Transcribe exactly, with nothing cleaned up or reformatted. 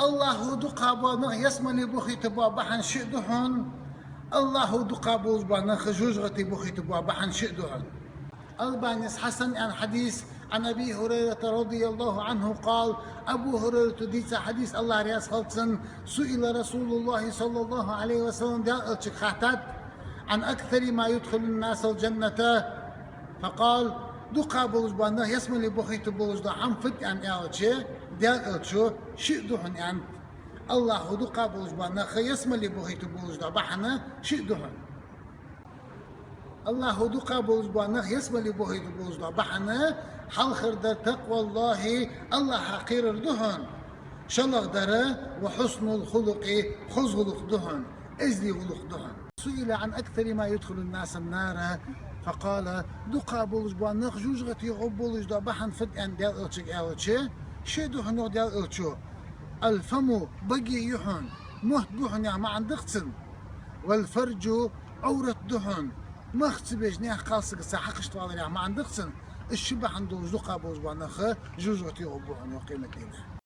АллахӀа дукха бола нах ялсмале бохийтаргбола бахьан шиъ да хьона, АллахӀа дукха болаш бола нах жожагӀате бохийтаргбола бахьан шиъ да хьона. Албанис хьасан аьнна хьадис, عن أبي هريرة رضي الله عنه قال, Абу ХӀурайрата дийца хьадис, АллахӀ раьза хилва цунна, سئل رسول الله صلى الله عليه وسلم, Даьла Элчага хаьттад, عن أكثر ما يدخل الناس الجنة فقال, дукха болаш бола нах ялсмале бохийтаргболаш дола хӀама фуд аьнна аьлча, Даьла Элчо, шиъ да хьона аьннад. АллахӀа дукха болаш бола нах ялсмале бохийтаргболаш дола бахьан шиъ да хьона. АллахӀа дукха болаш бола нах ялсмале бохийтаргболаш дола бахьан хьалхардар تقوى الله, АллахӀах кхерар да хьона, шоллагӀдар وحسن الخلق, хоза гӀулакх да хьона, эзди гӀулакх да хьона. سئل عن أكثر ما يدخل الناس النار فقال, дукха болаш бола нах жожагӀате гӀоргболаш дола бахьан фуд аьнна Даьла Элчага аьлча, шиъ да хьона, йоах Даьла Элчо, الفم, баге я хьона, мотт ба хьона яха маӀан да-кх цун, والفرج, Ӏоврат да хьона, мах ца беш наьха кхалсагаца хьакхашта валар яха маӀан да-кх цун. Из ши бахьан долаш дукха болаш бола нах жожагӀате гӀоргба хьона, йоах, къематдийнахьа.